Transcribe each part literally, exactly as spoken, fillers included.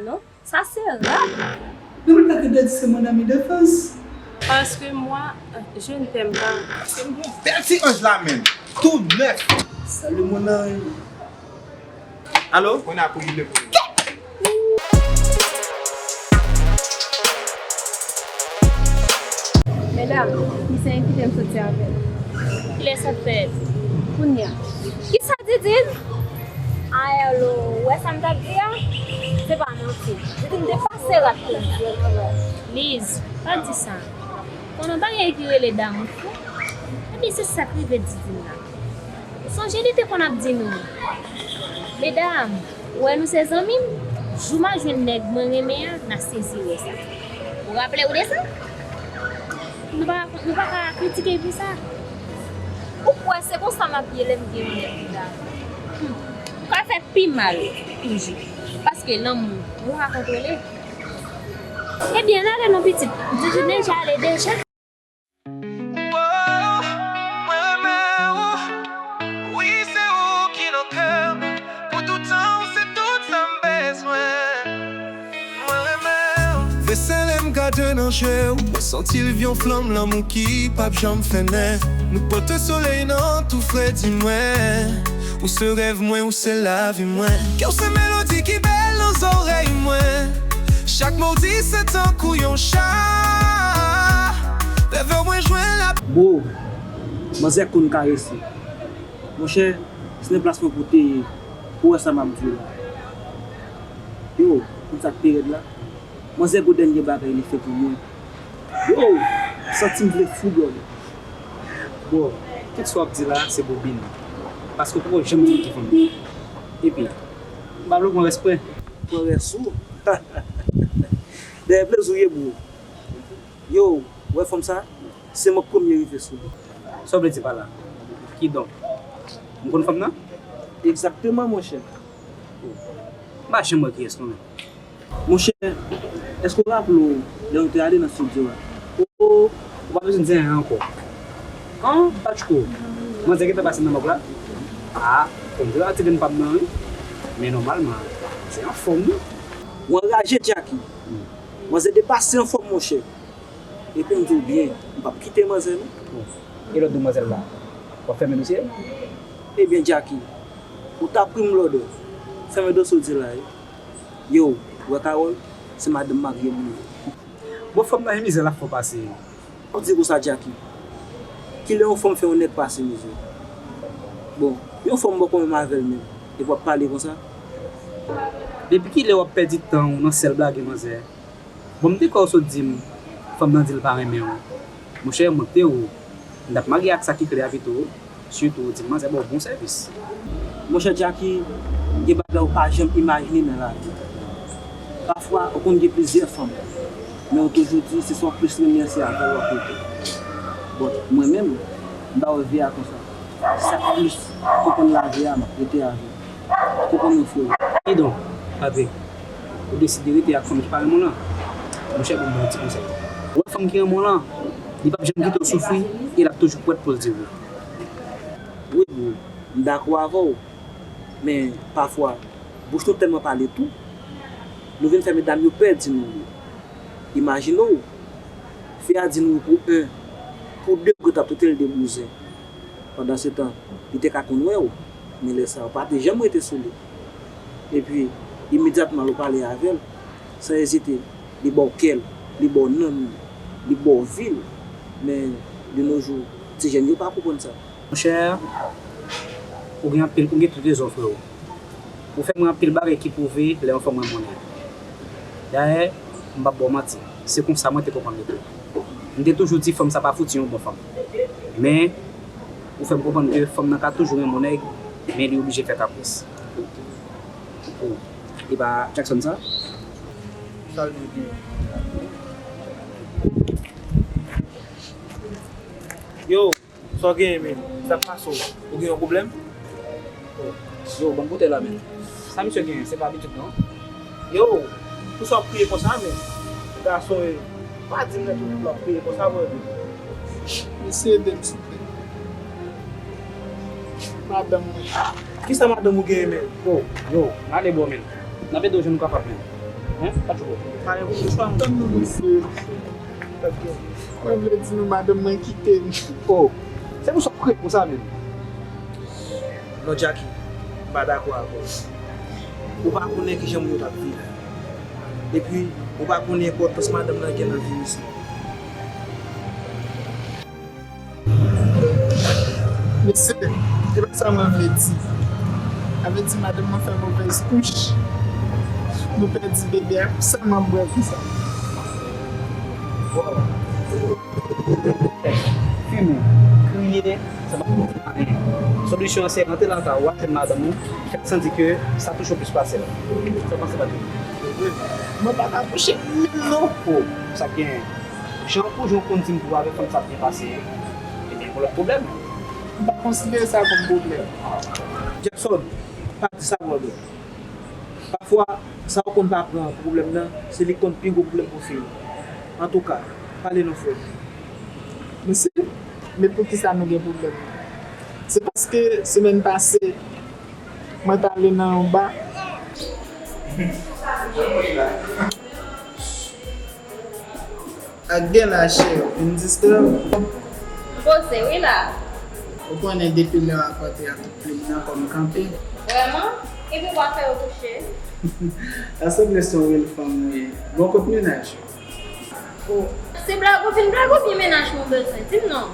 Non, sa se rap. Nan mwen pa ka di se mon ami d'enfance. Parce que moi, je ne t'aime pas. Se yon bèl ti anj la menm. Tou nèf. Salut mon ange. Alo? Kounye a pou li de pou li. Medam, misye envite m soti avè l. Kilè sa fèt? Kounye a. Kisa Didine? Ayèl, ou wè sa m t ap di a? Se pa manti. Didine te pase rad pou m. Liz, pa di sa. Konnen yon bagay ki rele damou fou? Ebyen, se sa k rive Didine la. Sonje li te konn ap di nou, medam, ou wè nou se zanmi m, jou m a jwenn nèg mwen renmen an, n a sezi wè sa. Ou raple w de sa? Nou pa, nou pa ka kritike l pou sa. Ou kwè se konsa m ap ye lè m gen yon nèg ki la? Hmm. Ou ka fè pi mal toujou. Paske lanmou, ou pa ka kontwole. Ebyen, n ale non pitit. Didine ale deja. Mwen renmen w. Wi, se ou ki nan kè m. Pou toutan, w se tout sa m bezwen. Mwen renmen w. Vese lè m gade nan je w, mwen santi l vye yon flanm lanmou ki p ap janm fennen. Nou pote solèy nan tou fredi mwen. Ou se rèv mwen, ou se lavi mwen. Kè w se melodi ki bèl nan zòrèy mwen. Chak mo w di se tankou yon cha. Rèv mwen jwenn la. Bro, manzè konn karese. Monchè, si nan plas mwen pou w te ye, pou w wè sa m ap di w la. Yo, konn sa k pi rèd la? Manzè gon dènye bagay li fè pou mwen. Yo, santi m vle fou, brother. Bro, tout sa w ap di la, se bobin. Paske w poko janm di m ki fanm li. Epi, m pa vle w pran rès mwen. Pran rès ou? Dèyè plezi w ye, bro. Yo, ou wè fanm sa? Se mwen k premye rive sou li. Sa w vle di pa la? Kidonk, m konn fanm nan? Egzakteman, monchè. M pa janm wè kiyès non, men. Monchè, èske w raple w lè nou te ale nan estidyo a? O, ou pa bezwen di anyen ankò. An, Patchko, manzè gentan pase nan mòg la? A, konn se la ti grenn pa m nan, wi. Men nòmalman, se anfòm, wi. Ou anraje, Jacky. Manzè depase anfòm, monchè. Epi m di w byen, m p ap kite manzè non. E lòt demwazèl la, w ap fèmen dosye? Ebyen, Jacky, ou t ap pri m lòdè. Fèmen dosye w di la wi. Yo, wè Carole, se madanm marye m li ye. Bon, fanm nan e mizè l ap fè w pase. W ap di konsa, Jacky. Kilè yon fanm fè yon nèg pase mizè? Bon, yon fanm bò kò menm avè l menm, epi w ap pale konsa? Depi kilè w ap pèdi tan w nan sèl blage manzè? Bon, m te kwè w sot di m fanm nan di l pa renmen w. Monchè, mwen te ou, m t ap marye ak sa ki klè a pito, sitou ou di m manzè ba w bon sèvis. Monchè Jacky, gen bagay ou pa janm imajine nan lavi. Pafwa, ou konn gen plizyè fanm, men ou toujou di se sa w plis renmen an se avè l w ap rete. Bon, mwen menm, m pa wè vi a konsa. Sa k plis konprann lavi a, m ap rete avè l. Konprann mwen, frero. Kidonk, Patrick, ou deside rete ak fanm ki pa renmen w lan? Monchè, ban m yon ti konsèy. Ou wè fanm ki renmen w lan, li p ap janm kite w soufri e l ap toujou prèt pou l di wi. Wi, bro, m dakò avè w, men pafwa, bouch nou tèlman pale tou, nou vin fè medam yo pè di nou wi. Imajine w, fi a di nou wi pou en, pou de, bro t ap trete l de bouzen. Pandansetan, li te ka konn wè w, men lè sa a, ou pa te janm rete sou li. Epi, imedyatman lè w pale avè l, san ezite, li ba w kè l, li ba w nanm li, li ba w vi l. Men, de nos jours, ti jèn yo pa konprann sa. Monchè, ou gen anpil, ou gen tout rezon, frero. Ou fè m wè anpil bagay ki pwouve lè yon fanm renmen yon nèg. Dayè, m p ap ba w manti, se konsa mwen te konprann li tou. M te toujou di fanm sa pa fouti yon bon fanm. Men, ou fè m konprann ke fanm nan ka toujou renmen yon nèg, men li oblije fè kapris. Oh, e pa Jackson sa? Sa l di byen. Yo! Sa w genyen menm? Sa k pase w? Ou gen yon pwoblèm? Yo, ban m kote la menm. Sa misye genyen? Se pa abitid non. Yo, poukisa w ap kriye konsa menm? Gason e, pa di m nan tout w ap kriye konsa vre menm. Mesye ede m souple. Madanm mwen. Kisa madanm ou genyen menm? Yo, yo, n ale bò menm. N ap ede w jan nou kapab menm. Hein? Pa tchouko. Pale pou chwa. Tann nou, mesye. Mwen vle di nou, madanm mwen kite m. Oh, se pou sa w kreye konsa menm. Non, Jacky, m pa dakò avè w. Ou pa konnen kijan moun yo t ap viv. Epi, ou pa konnen enpòtans madanm nan gen nan vi misye. Mesye, e pa sa mwen vle di. Sa vle di madanm mwen fè movèz kouch. Nou pèdi bebe a, sèlman m bwè konsa. Fimen, kriye, sa pa solution. Solisyon an se rantre lakay ou, al jwenn madanm ou, fè l santi ke sa touche w plis pase l. Sa w panse, Patrick? Mwen pa ka kouche menm non. Oh, sa k genyen? Jan pou jan w konn di m pou avèk fanm sa ap byen pase, ebyen, gon lòt pwoblèm. M pa konsidere sa kòm pwoblèm. Jackson, pa di sa, brother. Pafwa, sa w konn pa pran pwoblèm nan, se li k konn pi gwo pwoblèm pou fi yo. Antouka, pale non, frè m. Mesye, men poukisa nou gen pwoblèm? Se paske semèn pase, mwen t ale nan yon ba. Ak gen la, cheri, ou vin distrè m. M poze wi la. Ou konnen depi lè w apòte a tout plim nan kòm kanpe. Vrèman? Epi w ap fè yo kouche? Sa sanble se yon rèl fanm ou ye. Bon, kot mennaj ou? Oh. Se blag ou vin blag oubyen mennaj mwen bezwen? Di m non.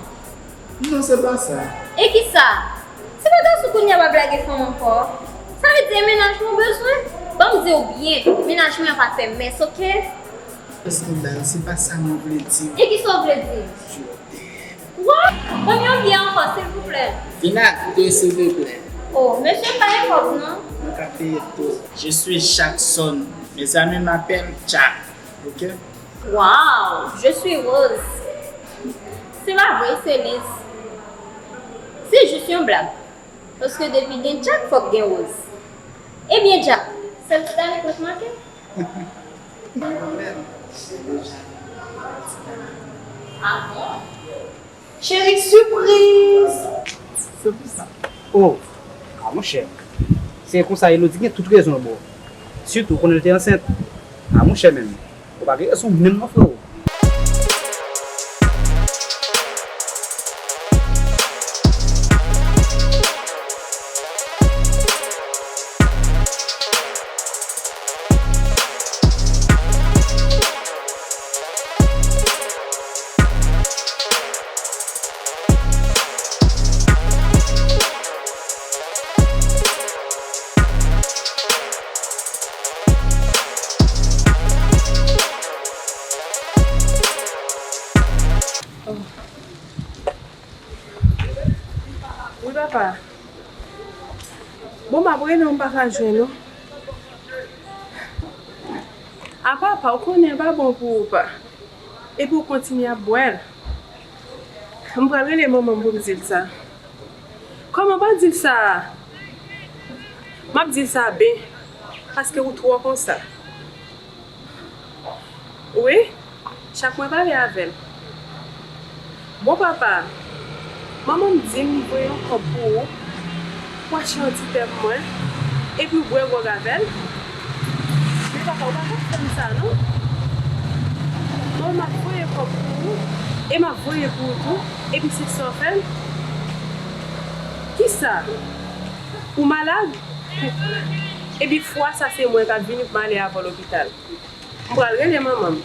Non, se pa sa. E kisa? Se pa ta sou kounye a w ap lage fanm ankò? Sa vle di e mennaj mwen w bezwen? Ban m di w byen, mennaj mwen an pa fè mès, oke? Eskandal, se pa sa mwen vle di. E kisa w vle di? Jodi. Wa! Ban m yon byè ankò, silvouplè. Vin ak de, silvouplè. Oh, mesye, m pa gen kòb, non. Mwen ka peye tou. Je suis Jackson. Mes amis m'appellent Jack. Ok? Wow, je suis Rose. Se pa vre, se Liz. Se jis yon blag. Paske depi gen Jack, fòk gen Rose. Ebyen, Jack, sèl Titanic ou t manke? Ah bon? Cheri, sipriz! Se pou sa. Oh! Ah, monchè. Se konsa Elodie gen tout rezon, bro. Sitou, ou konnen l te ansent. Ah, monchè, menm. Ou pa gen rezon menm non, frero. Wi, papa. Bon, m ap rele w, m pa ka jwenn ou. A papa, ou konnen l pa bon pou ou, pa. Epi ou kontinye ap bwè l. M pral rele manman m pou m di l sa. Kòman, pa di l sa? M ap di l sa ben, paske ou twò konsa. Wi, chak mwen pale avè l. Bon, papa, manman m di m li voye yon kòb pou ou, pou achte yon ti tè pou mwen, epi w bwè gwòg avè l. Men papa, ou pa ka fè m sa, non. Non, m ap voye kòb pou ou, e m ap voye pou ou tou, epi se sa w fè l? Kisa? Ou malad? Epi fwa sa, se mwen k ap vini pou m ale avè w lopital. M pral rele manman m.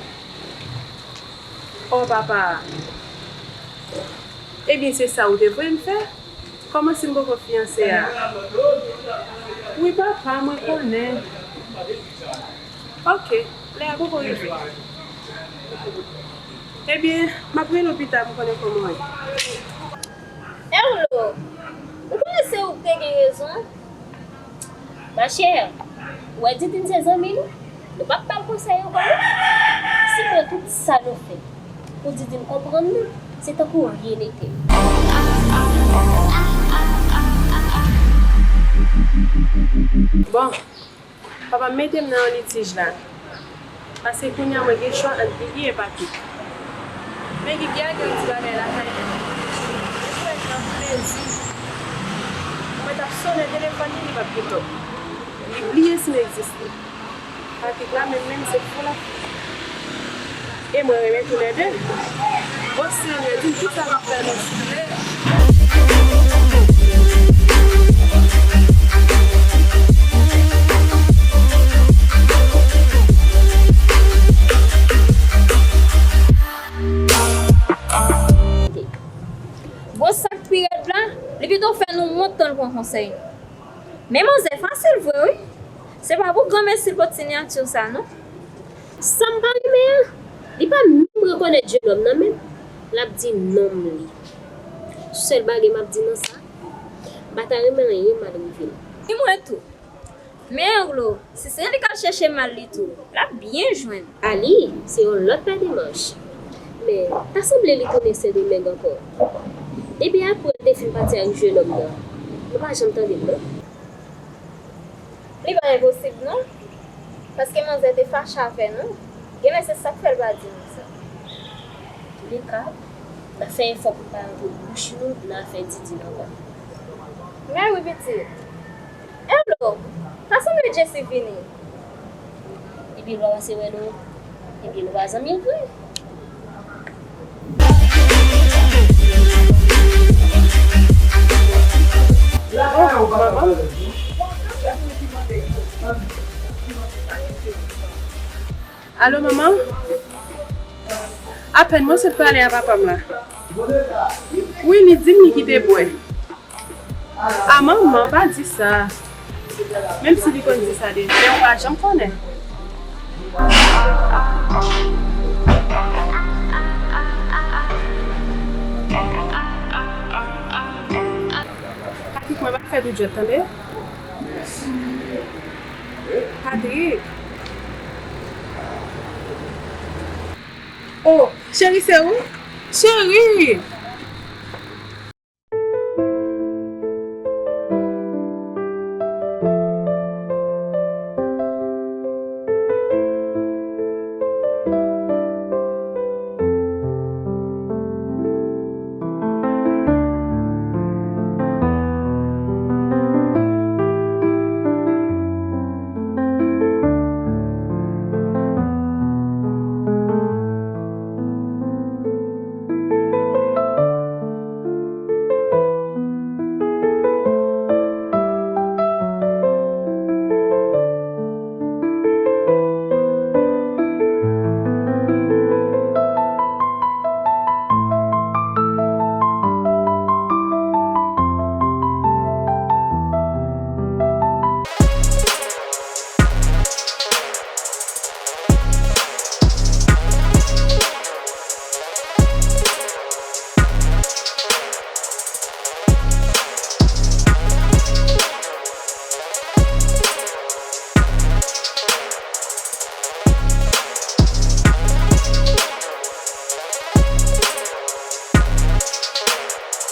Oh, papa. Ebyen, se sa ou te voye m fè? Kòman si m poko fiyanse a? Wi, papa, mwen konnen. Ok, lè a poko rive. Ebyen, m ap rele w pita pou m konnen kòman w ye. Erlo, ou konnen se ou k te gen rezon. Machè, ou wè Didine se zanmi nou, nou p ap ba l konsèy ankò non. Si pran tout sa nou fè pou Didine konprann nou, se tankou ryen nete. Bon, papa m mete m nan yon litij la. Paske kounye a mwen gen chwa ant Gigi e Patrick. Men Gigi a gen ti bagay lakay li. Li kwè l nan plezi. Mwen t ap sonnen telefòn li, li p ap gen kòb. Li bliye si m egziste. Patrick la menm menm se fou la. E mwen renmen toulède. Bon, si w vle di m kisa m ap fè non, souple. Bon, sa k pi rèd la, li pito fè nou wont tan l pran konsèy nou. Men manzè fasil vre wi. Se pa pou granmesi l pot sinyati sa non. Sa m pa renmen an, li pa menm rekonèt jenòm nan menm. L ap di nonm li. Sèl bagay m ap di nan sa, m pa ta renmen anyen mal rive l. Ni mwen tou. Men Anglo, si se li k al chèche mal li tou, l ap byen jwenn. Ali, se yon lòt pa demach. Men, ta sanble li tounen Sendomeng ankò. Depi apre l te fin pati ak jenòm nan, nou pa janm tande l non. Li pa enposib non, paske manzè te fache avè nou. Genlè se sa k fè l pa di nou sa. Touleka, n a fè efò pou n pa rantre bouch nou nan afè Didine ankò. Men wi pitit. Hello, ta sanble Jessy vini. Epi lwa pase wè nou. Epi nou pa zanmi vre. Oh, manman. Alo, manman? Apèn mwen sot pale a papa m la. Wi, li di m li kite bwè. A manman, pa di sa. Menm si li konn di sa deja, men ou pa janm konnen. Patrick, mwen pa fè doudjòt, tande? Patrick. Oh, cheri, se ou? Cheri!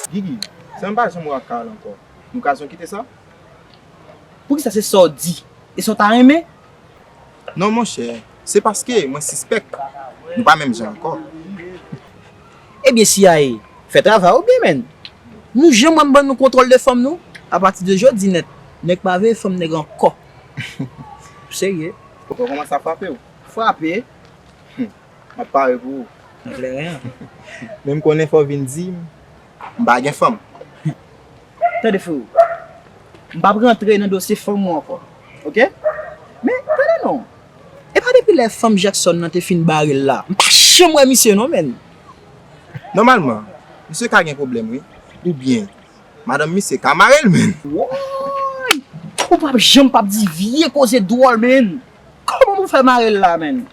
Gigi, sa m pa janm wè ak Carl ankò. Nou ka janm kite sa? Poukisa se sa w di? E sa w ta renmen? Non, monchè, se paske mwen sispèk nou pa menm jan ankò. Ebyen, C I A, fè travay ou byen, menn. Nou janm wè m ban nou kontwòl de fanm nou? Apati de jodi nèt, nèg pa veye fanm nèg ankò. Serye. Ou kòmanse ap frape w? Frape? M ap pare pou ou. Nan kleren an. Men m konnen fò w vin di m, m pa gen fanm. Tande, freo. M p ap rantre nan dosye fanm ou ankò. Oke? Men, tande non. E pa depi lè fanm Jackson nan te fin bare l la, m pa janm wè misye non, menn. Nòmalman, misye ka gen pwoblèm, wi. Oubyen, madanm misye ka mare l, menn. Woy! Ou p ap janm p ap di vye koze dwòl, menn. Kòman pou fè mare l la, menn?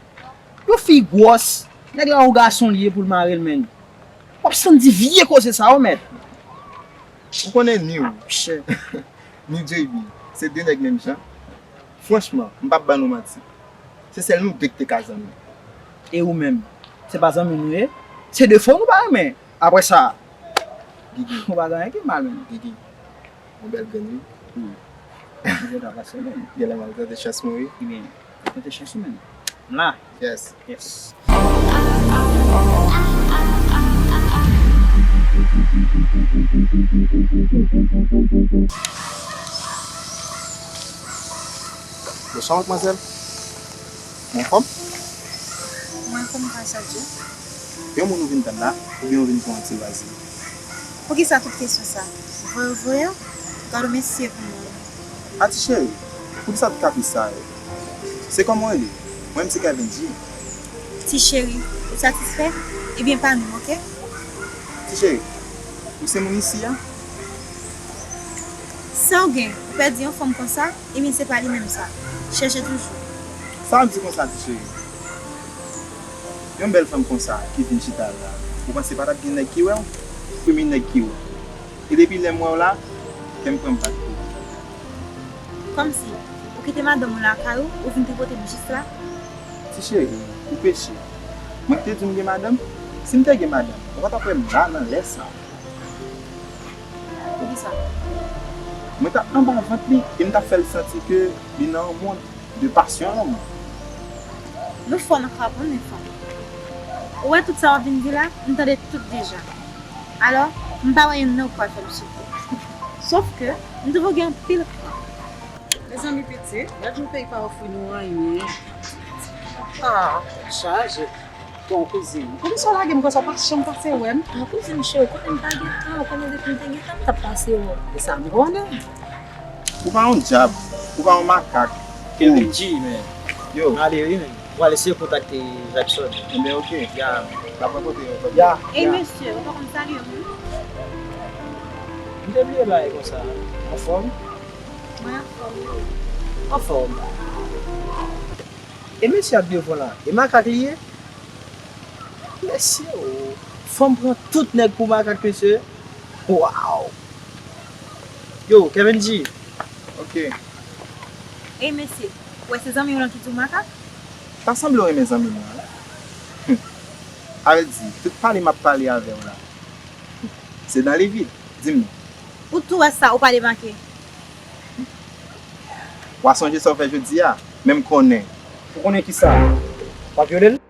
Yon fi gwòs, nèg la yon gason li ye pou l mare l, menn. W ap sann di vye koze sa yo, mèt. Ou konnen ni ou, ni J B, se de nèg menm jan. Franchman, m p ap ban nou manti. Se sèl nou de k te ka zanmi. E ou menm, se pa zanmi nou ye? Se defo nou pa renmen. Apre sa, Gigi. Ou pa gen anyen ki mal, menm. Gigi. Yon bèl grenn, wi. Hmm. Mwen ta pase menm. Genlè m al tante chans mwen, wi. Ebyen, tante chans ou menm. M la. Yes. Yes. Bonswa, madmwazèl. Ou anfòm? Mwen anfòm gras a Dye. Yon moun ou vin tann la, oubyen ou vin pou yon ti lwazi? Poukisa tout kesyon sa? Voye w voye, gad yon mesye pou mwen. A ti cheri, poukisa tout kapris sa yo? Se kòman w rele? Mwen menm se Kevin G. Ti cheri, ou satisfè? Ebyen pa nou, oke? Ti cheri, ou se moun isi a? Sa w gen, ou pèdi yon fanm konsa? Ebyen se pa li menm sa. Chèche toujou. Sa w ap di konsa, ti cheri? Yon bèl fanm konsa ki vin chita la, ou panse pa t ap gen nèg ki wè w? Premye nèg ki wè w. E depi lè m wè w la, kè m pran m bat pou ou. Kòmsi, ou kite madanm ou lakay ou, ou vin tripote m jis la? Ti cheri, ou peche. Mwen ki te di w m gen madanm? Si m te gen madanm, ou pa t ap wè m la nan lè sa a. Poukisa? Mwen t ap anba vant li e m t ap fè l santi ke li nan yon mond de pasyon lanmou. Nou fò nan kraponnen fanm. Ou wè tout sa w ap vin di la, m tande tout deja. Alò, m pa wè youn nan ou pral fè m soufri. Sof ke, m twouve w gen anpil kran. Mezanmi pitit, gad jan peyi pa ofri nou anyen. Ah, tèt chaje. Bon, kouzin, poukisa w lage m konsa, w pa janm pase wè m? Ah, kouzin cheri, ou konnen m pa gen tan, ou konnen depi m te gen tan, m t ap pase wè w. E sa m konnen. Ou pa yon dyab, ou pa yon makak. Kevin G, men. Yo. M ale wi, men. Mwen ale eseye kontakte Jackson. Ebyen, oke. Ya. N ap rankontre yon lòt. Ya. Ey, mesye, ou pa konn salye moun? M te bliye bagay konsa. Anfòm? Mwen anfòm, wi. Anfòm. E mesye ap devan la, e makak li ye? Mesye o, fanm pran tout nèg pou makak, mesye. Waw! Yo, Kevin G. Ok. Ey, mesye, ou wè se zanmi w lan ki di w makak? Ta sanble w renmen zanmi m lan, wi. Hum. Sa vle di, tout pale m ap pale avè w la, se dan li vid. Di m non. Ou tou wè sa, ou pale manke. W a sonje sa w fè jodi a, men m konnen. Ou konnen kisa? W ap vyole l?